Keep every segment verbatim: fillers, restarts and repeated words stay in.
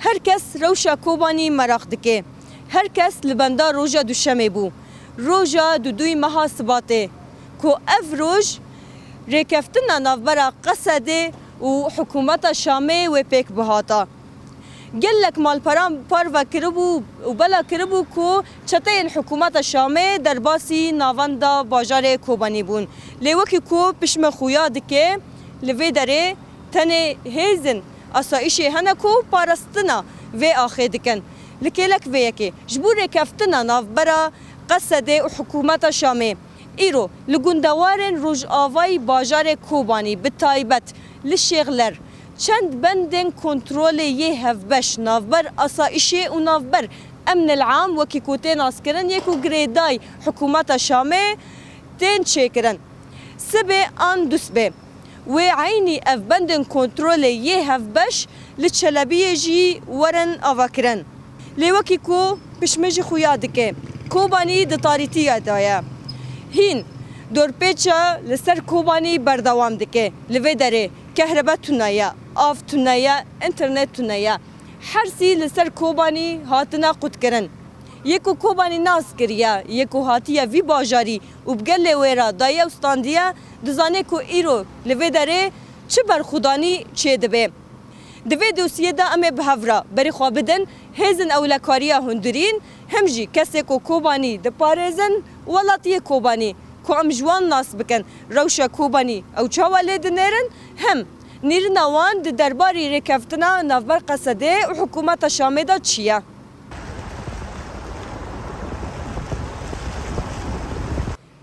Her kes rewşa Kobanî meraq dike. Her kes li benda roja Duşemê bû. Roja duduyî meha Sibatê, ku ev roj rêkeftina navbera Qesedê û hikûmeta Şamê wê pêk bihata. Gelek malperan parve kiribû û bela kiribû ku çeteyên hikûmeta Şamê derbasî navenda bajarê Kobanî bûn. Lê wekî ku pişme xuya dike, li vê derê tenê hêzên asayîşê hene ku parastina vê axê dikin. Li kêlek vê yekê, ji bo rêkeftina navbera Qesedê û hikûmeta Şamê, îro li gundewarên rojavayî bajarê Kobanî, bi taybet li Şêxler, çend bendên kontrolê yê hevbeş navber asayîşê û navber emnil am, wekî ku tê naskirin, yê ku girêdayî hikûmeta Şamê tên çêkirin. Sibê an dusbê. Wê eynî ev bendên kontrolê yê hevbeş li Çelebiyê jî werin avakirin. Lê wekî ku pişme jî xuya dike, Kobanî di tarîtiya de ye. Hîn dorpêça li ser Kobanî berdewam dike. Li vê derê kehrebe tune ye, av tune ye, înternet tune ye. Hersî li ser Kobanî hatine qutkirin. Yê ku Kobanî nas kiriye, yê ku hatiye vî bajarî û bi gelê wê re daye û standiye, dizane ku îro li vê derê çi berxwedanî çêdibe. Di vê dosyê de em ê bi hev re berê xwe bidin hêzên ewlekariya hundirîn, him jî kesê ku Kobanî diparêzin, welatiyê Kobanî, ku em ji wan nas bikin, rewşa Kobanî ew çawa lê dinêrin, him nîrina wan di derbarî rêkeftina navber Qesedê û hikûmeta Şamê de çi ye.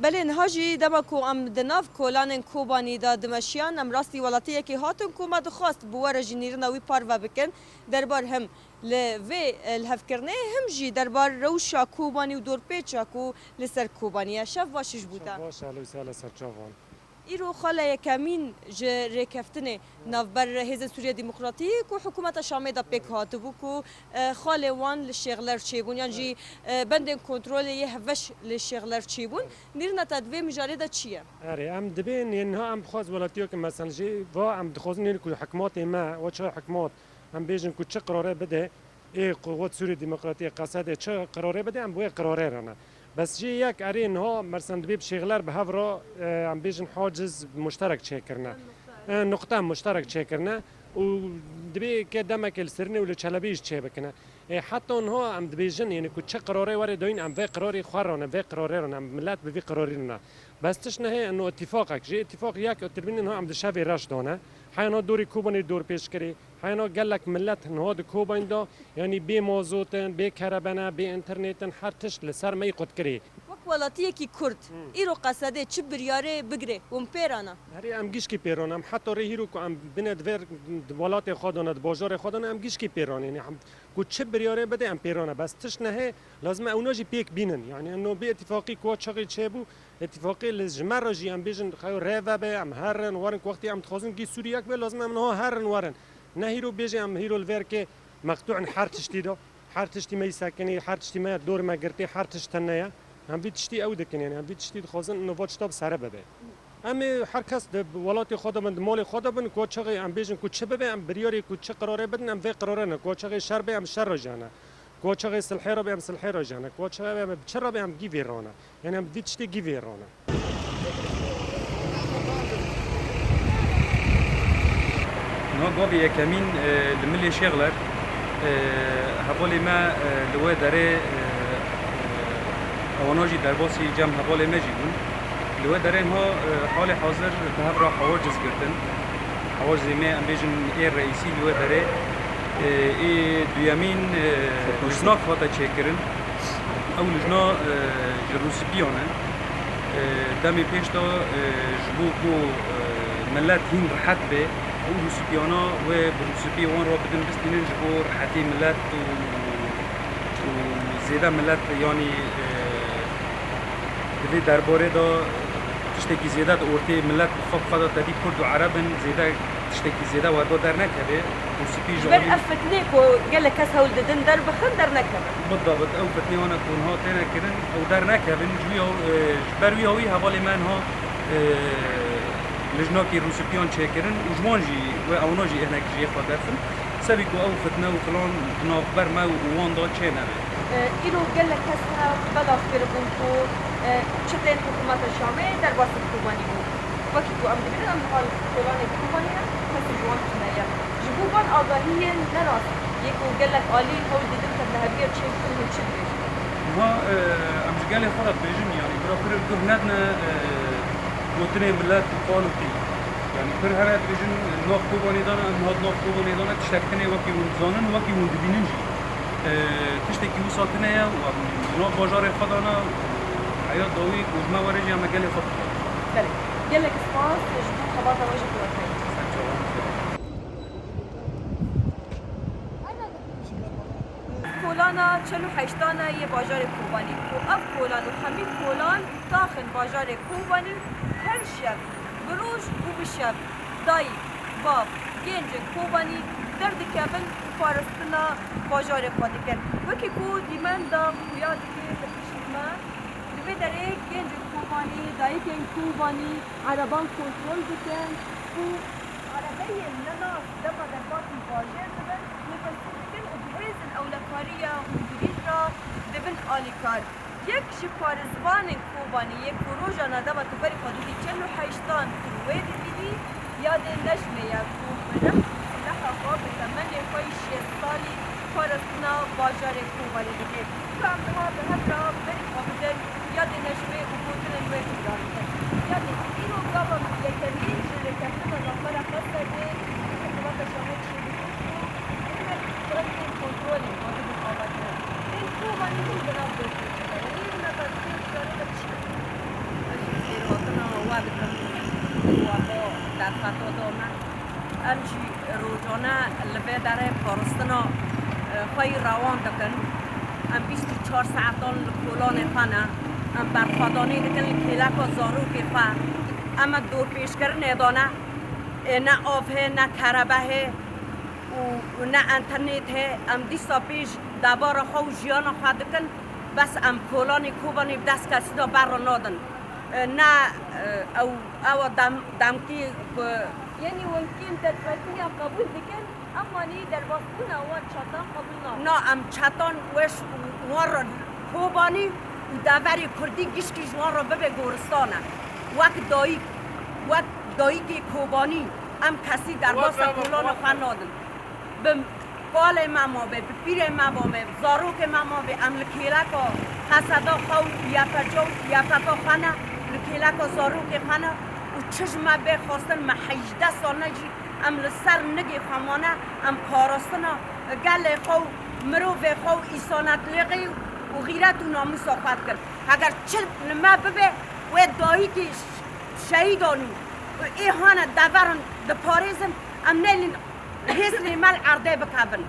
Belê, niha jî dema ku em di nav kolanên Kobanî de dimeşiyan, em rastî welatiyekê hatin ku me dixwest bi we re jî nîrina wî parve bikin. Derbar him li vê, e, lihevkirinê, him jî derbar rewşa Kobanî û dorpêça ku li ser Kobanî ye. Şev baş ji bo te. Şev baş, ehlê û sehla serçavan. Îro xala yekemîn ji rêkeftinê navber Hêzên Sûriya Demokratî ku hikûmeta Şamê de pêk hatibû ku, e, xalê wan li Şêxler çêbûn, yan jî, e, bendên kontrolê yê hevbeş li Şêxler çêbûn. Nîrina te di vê mijarê de çi ye? Erê, em dibên yên niha em bixwaz welatiya ki, mesela, jê va em dixwazin yên ku hikmatê me, we çawa hikmat, em bêjin ku çi qirare bide, ê quwet Sûrî Demokratî, Qesedê çi qirarê bide, em bi wê qirarê re ne. Bes jê yek erê niha mersen dibê bi Şêxler bi hev re, e, em bêjin haciz muşterek çêkirine. E, nuqte muşterek çêkirine û dibê ke demekê li Sirnê û li Çelebî jî çêbikine. E, heta niha em dibêjin, yani ku çi qirarê were dayîn, em vê qirarê xwe re ne, vê qirarê re ne, em milet bi vî qirarî re ne. Bes tişt nehê, eno îtîfaqek, jê îtîfaq yek, tirmînê niha em di şevê reş dane. Heyana dorê Kobanê dorpêçkirê, Heyna gelek milet niha di Kobanî de, yanî bê mazot in, bê kerebe ne, bê înternet in, her tişt li ser me yî qutkirî. Wek welatiyekî Kurd, Hmm. îro Qesedê çi biryarê bigirê, hûn pê re ne? Herê em gişkî pê re ne. Em heta rê hîro ku em bine di vê, di welatê xwe de ne, di bajarê xwe de ne, em gişkî pê re ne. Yanî em, ku çi biryarê bide, em pê re ne. Bes tişt nehê, lazim e ewna jî pêk bînin. Yanî eno bê îtîfaqî ku çaxê çêbû, Îtîfaqê li ji me re jî em bêjin, xeyo rê vebe, em herin, werin, ku wextê em dixwazin gî Sûriyek be, lazim em niha herin, werin. Ne hîro bêjê em hîro li vê rikê meqtû in her tiştî de, her tiştî me yî sekinî, her tiştî me dor me girtî, her tişt tune ye. Em vî tiştî ew dikin, yani em vî tiştî dixwazin, ino va tişta bi sere bibe. Em ê her kes di welatê xwe de bin, di malê xwe de bin, ku çaxê em bêjin ku çi bibe, em biryarê ku çi qirarê bidin, em vê qirarê ne, ku çaxê şer be, em şer re jane. Ku çaxê silhê re be, em silhê re jane. Ku çaxê be, em bi çi re be, em gî vê re ne. Yani em vî tiştê gî vê re ne. Niha gavê yekemîn, e, li milê Şêxler, e, hevalê me, e, li wê derê, e, e, ewana jî derbasî cem hevalê me jî bûn. Li wê derê niha, e, halê hazir bi hev re hawaciz girtin. Hawacizê me, em bêjin, ê reîsî li wê derê, e, ê duyemîn, e, lijnak hate çêkirin. Ew lijna, e, ji rûsipiyan e. E, demê pêş de, e, ji bo ku, e, milet hîn rihet be, ew rûsipiyana wê bi rûsipiyê wan re bidin, bistînin ji bo rihetê milet û, û zêde milet, yanî, e, di vê derbarê de tiştekî zêde di ortê milet bi xwe, bi xwe de tevî Kurd û Ereb in, zêde tiştekî zêde werda dernekeve. Rûsipî ji Ji ber alî ev fitnê ku gelek kes hewl didin derbixin, dernekevin. Bidabit, ew fitnê wana ku niha têne kirin, ew dernekevin. Ji wî haw-, e, ji ber wî hawî hevalê me niha, e, lijnakî rûsipiyan çêkirin û ji wan jî wê ewna jî ênek jê xwe derxin. Sebî ku ew fitne û filan di navber me û wan de çê nebe. E, îro gelek kes hene belav kiribûn ku, e, çeteyên hikûmeta Şamê derbasî Kobanî bûn. Wekî ku em dibînin, em li hal kolanê Kobanî ne, kesê ji wan tune ye. Ji bo van agahiyên nerast yê ku gelek alî hewl didin tevliheviya çê bikin, hûn çi dibêjin? Niha, e, em ji gelê xwe re dibêjin, yanî bira pir guh nedine, e, gotinê milet û qal û qîl. Yanî pir hene dibêjin, nav Kobanê de ne, em niha di nav Kobanê de ne, tiştek tune wekî hûn dizanin, wekî hûn dibînin jî. E, tiştekî wisa tune ye û em di nav bajarê xwe de ne û heya dawî ku ji me were jî em ê gelê xwe bixwazin. Belê. Gelek spas ji bo xebata we jî ku we kir. Ser çavan. Kolana çel û heştan e yê bajarê Kobanî ku ev kolan û hemî kolan taxin bajarê Kobanî her şev, bi roj û bi şev, dayik, bav, gencên Kobanî derdikevin û parastina bajarê xwe dikin. Wekî ku dîmenda xuya dike li pişt me, di vê derê gencên Kobanî, dayikên Kobanî ereban kontrol dikin û erebeyên nenas dema derbasî bajêr dibin, lêpirsîn dikin û dihêzin ewlekariya hundirîn re dibin alîkar. Yek ji parêzvanên Kobanî yê ku roja nadava tu berî xwe didî çel û heştan tu wê dibînî, yadê Necmê ye ku bi rih û sileha xwe, bi temenê xwe yî şêst salî parastina bajarê Kobanî dike. Ka em niha bi hev re berî xwe bidin yadê Necmê û gotinên wê guhdar bikin. Yadê, îro gava yekemîn ji rêkeftina navbera Qesedê û hikûmeta Şamê çêdibû ku hinek xeletên kontrolê hatibûn avakirin. Ên Kobanî hûn bi nav destê xwe de ne. Wê hûn heta dikê guhdarê de çi? Ez jî xêrhatina we dikim, ku we xwe derfeta da me. Em jî rojane li vê derê parastina, e, xwe yî rewan dikin. Em bîst û çar saetan li kolanê xwe ne. Em berxwedanê dikin li kêleka zarokê xwe. Em dorpêçkirinê de ne. E, ne av heye, ne kerebe heye û ne enternet heye. Em dîsa pêş debara xwe û jiyana xwe dikin. Bes em kolanê Kobanê bi dest kesî de berre nadin. E, ne, e, ew, ew dem-, demkî ku Yanî hûn kêm derfetiya qebûl dikin, ema nî derbasbûna wan çatan qebûl nakin. Na, em çatan weş û wan re Kobanî û deverê Kurdî gişkî ji wan re bibe goristane. Wek dayik, wek dayikê Kobanî em kesî derbasa kolana xwe nadin. Bi kalê me mabe, bi pîrê me mabe, bi zarokê me mabe, em li kêleka Qeseda xwe û Y P C û Y P K xwe ne, li kêleka zarokê xwe ne û çi ji me bê xwestin, me hejdeh sal ne jî em li ser nigê xwe mane, em parastina gelê xwe û mirovê xwe û îsanetlêxê û xîret û namûsa xwe dikin. Heger çi li me bibe, wê dayikê ş-, şehîdan û ê hane deverin diparêzin, em nêlîn hêslê me li erdê bikevin.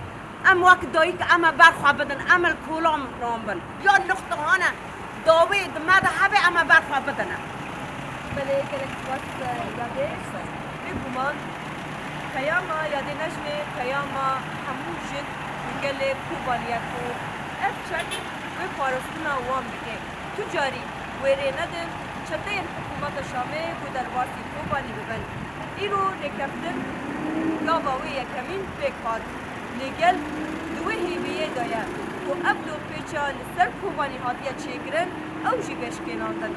Em wek dayik em ê ber xwe bidin, em li kolan wan bin. Ya nuqte hane dawê di me de hebe, em ê ber xwe bidin. Belê, gelek spas, e, Yadê. Bêguman peyama Yadê Necmê peyama hemû jin û gelê Kobanî ye ku ev çek wê parastina wan bike. Tu carî wêrê nedin çeteyên hikûmeta Şamê ku derbasî Kobanî bibin. Îro rêkeftin gava wê yekemîn pêk hat. Lê gel di wê hêviyê de ye ku ev dorpêça li ser Kobanî hatiye çêkirin, ew jî veşkênandin.